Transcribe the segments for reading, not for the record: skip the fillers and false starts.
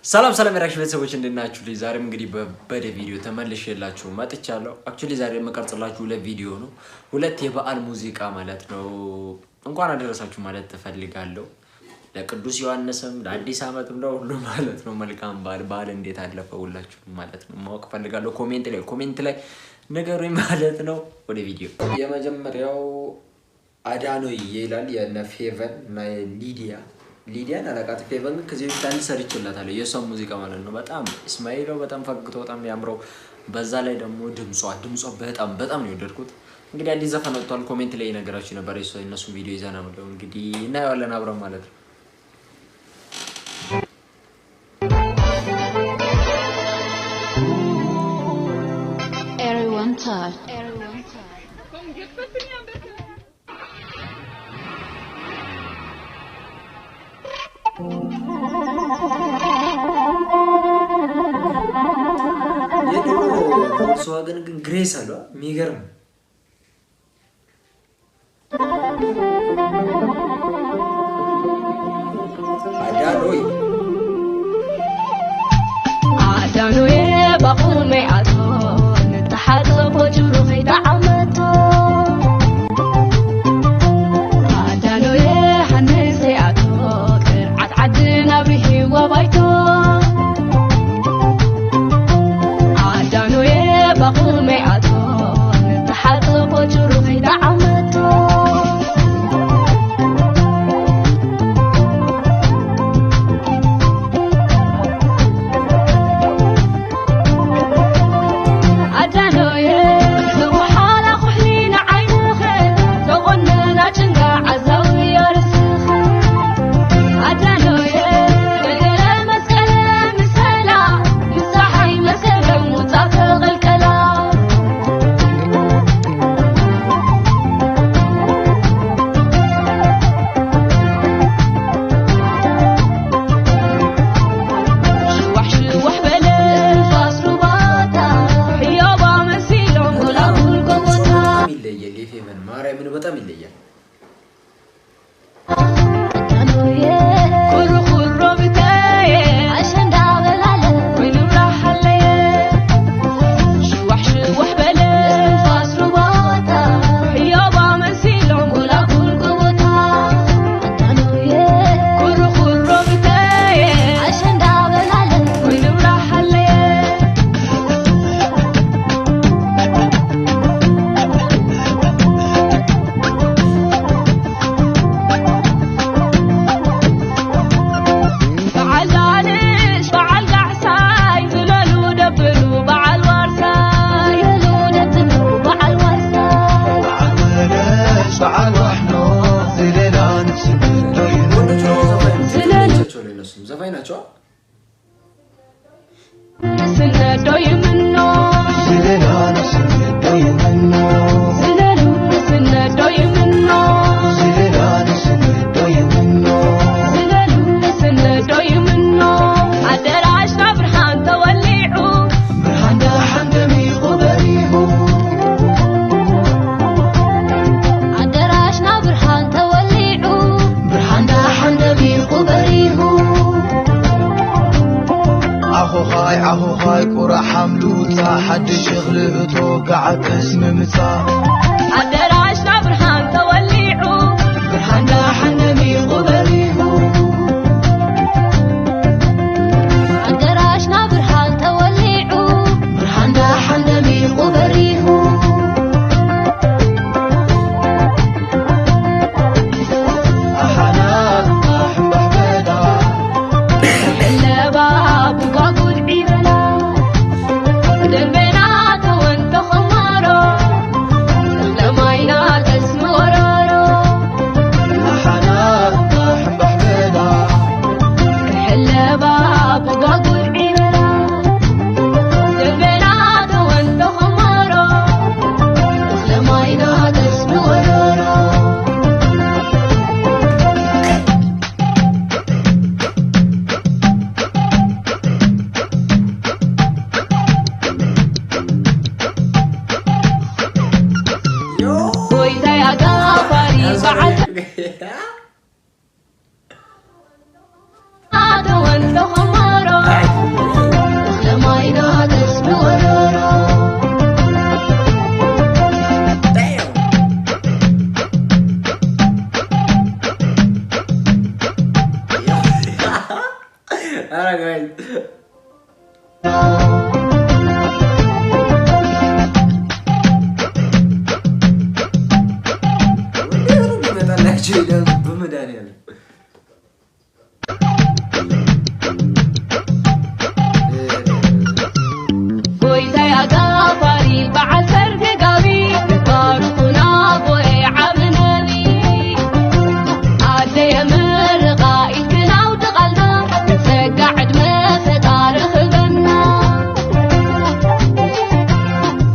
ሰላም ሰላም የራክሽ ቤተሰቦች እንዴት ናችሁ? ልጅ ዛሬም እንግዲህ በበደ ቪዲዮ ተመልሼላችሁ መጥቻለሁ። Actually ዛሬ የምቀርጽላችሁ ሁለት ቪዲዮ ነው። ሁለት የበዓል ሙዚቃ ማለት ነው። እንኳን አደረሳችሁ ማለት ትፈልጋለሁ። ለቅዱስ ዮሐንስም ለአዲስ ዓመትም ለሁሉ ማለት ነው። መልካም በዓል። በዓል እንዴት አለፈ ሁላችሁ ማለት ነው ማወቅ ፈልጋለሁ። Comment ላይ ንገሩኝ ማለት ነው። ወደ ቪዲዮ። የመጀመሪያው አዳኖዬ ይላል፣ የነ ፌቨን እና የሊዲያ። ሊዲያን አላውቃት፣ ፌቨን ግን ከዚህ በፊት አንድ ሰርቼላታለሁ የእሷን ሙዚቃ ማለት ነው። በጣም እስማኤለው በጣም ፈግቶ በጣም ያምረው። በዛ ላይ ደግሞ ድምጿ በጣም በጣም ነው የወደድኩት። እንግዲህ አዲስ ዘፈን ወጥቷል። Comment ላይ የነገራችሁ ነበር። የእነሱን ቪዲዮ ይዘና ነው እንግዲህ እናየዋለን አብረን ማለት ነው። Everyone touch. የድሮ ቮልክስዋገን ግን ግሬስ አለ፣ የሚገርም። አዳኖይ። ኣዳኖየ ባቑመይ ኣቶ ንተሓፅቦ ጅሩ ከይተዓመቶ፣ ኣዳኖየ ሓንሰይ ኣቶ ቅርዓት ዓድና ብሂዋ ባይቶ፣ ኣዳኖየ ባቑመይ ኣቶ ንተሓፅቦ ጅሩ ከይተዓመቶ። ኣዳኖየ ዝወሓላ ኩሕሊ ንዓይንኸ ዘቆነና ጭንጋ ዓዛዊ ኣርስኸ፣ ኣዳኖየ ገገለ መስቀለ ምሰላ ምሳሓይ መስከረም ውፃእ ተቐልቀላ። ሽዋሕ ሽዋሕ በለ እስትንፋስ ሩባታ ሕያባ መሲሎም ጎላጉል ጎቦታ። በጣም ይለያል። የፌቨን ማርያምን በጣም ይለያል። ኣዳኖየ ኩርኩሮ ብተየ ኣሸንዳ በላለ ኮይኑ ራሓለየ፣ ሽዋሕ ሽዋሕ በለ እስትንፋስ ሩባታ ሕያባ መሲሎም ጎላጉል ጎቦታ፣ ኣዳኖየ ኩርኩሮ ብተየ ኣሸንዳ በላለ ኮይኑ ራሓለየ። በዓል ዳንሽ በዓል ጋዕሳይ ዝለሉ ደብሉ በዓል ዋርሳይ ዝለሉ ደብሉ በዓል ዋርሳይ። በዓል ወለሽ በዓል ዋሕኖ ዝለላ ንስንዶ። ወንዶቹ ደግሞ ዘፋኝ ናቸው። እነሱም ዘፋኝ ናቸው። ስነዶ ይምኖ ዝለላ ንስንዶ ይምኖ ዝለሉ ስነዶ ይምኖ ዝለላ ንስንዶ ይምኖ ዝለሉ ስነዶ ይምኖ፣ ኣደራሽና ብርሃን ተወሊዑ ብርሃን ዳሓን ደሚቑ በሪሁ። ኣደራሽና ብርሃን ተወሊዑ ብርሃን ዳሓን ደሚቑ በሪሁ። ዓኹኻይ ዓኹኻይ ቁራ ሓምሉፃ ሓድሽ እኽሊ እቶ ገዓጥስ ምምፃእ። ኣደራሽና ብርሃን ተወሊዑ ብርሃን ዳሓን ደሚቑ በሪሁ። ኣደራሽና ብርሃን ተወሊዑ ብርሃን ዳሓን ደሚቑ በሪሁ። ኣሓና ኣሕምባሕ በዳ ዕለባ ብጓጉል ዒበላ ደንበና ተወንተ ኸማሮ ለማይና ተስሚ ወረሮ። ኣሓና ኧረ guys እንዴት ነው የሚመጣላቸው? በመድኃኒዓለም ጎይታይ ኣጋፋሪ በዓል ሰርጊ ጋቢ ባርኩና ቦይ ዓብ ነቢ ኣደየ ምርቓ ኢልክና ውድቓልና ፀጋ ዕድመ ፈጣሪ ክበና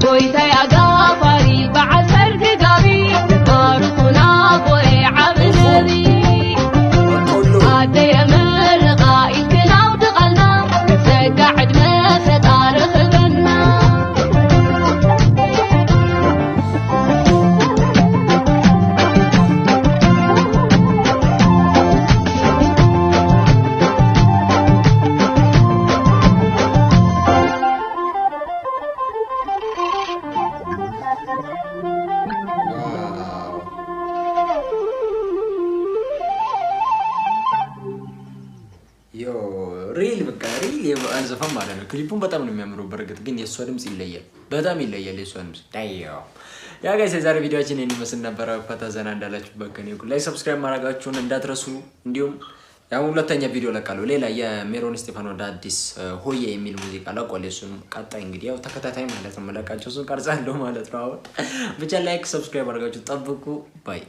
ጎይታይ ኣጋፋሪ በዓል ሰርጊ ጋቢ ባርኩና ቦይ ዓብ ነቢ በቆሎ ኣደየ ምርቓ ኢልክና ውድቓልና ፀጋ ዕድመ ፈጣሪ ክበና። Wow yo real በቃ real የበዓል ዘፈን ማለት ነው። ክሊፑን በጣም ነው የሚያምረው። በእርግጥ ግን የእሷ ድምፅ ይለያል፣ በጣም ይለያል የእሷ ድምፅ። ዳዮ yeah guys የዛሬ ቪዲዮአችን ይህን ይመስል ነበረ። ፈታ ዘና እንዳላችሁበት ከኔ እኩል like subscribe ማድረጋችሁን እንዳትረሱ። እንዲሁም ያው ሁለተኛ ቪዲዮ ለቃለሁ። ሌላ የሜሮን ስቴፋኖ ወደ አዲስ ሆዬ የሚል ሙዚቃ ለቋል። የእሱን ቀጣይ እንግዲህ ያው ተከታታይ ማለት ነው መለቃቸው እሱን ቀርጻለሁ ማለት ነው። አሁን ብቻ like subscribe አድርጋችሁ ጠብቁ። Bye.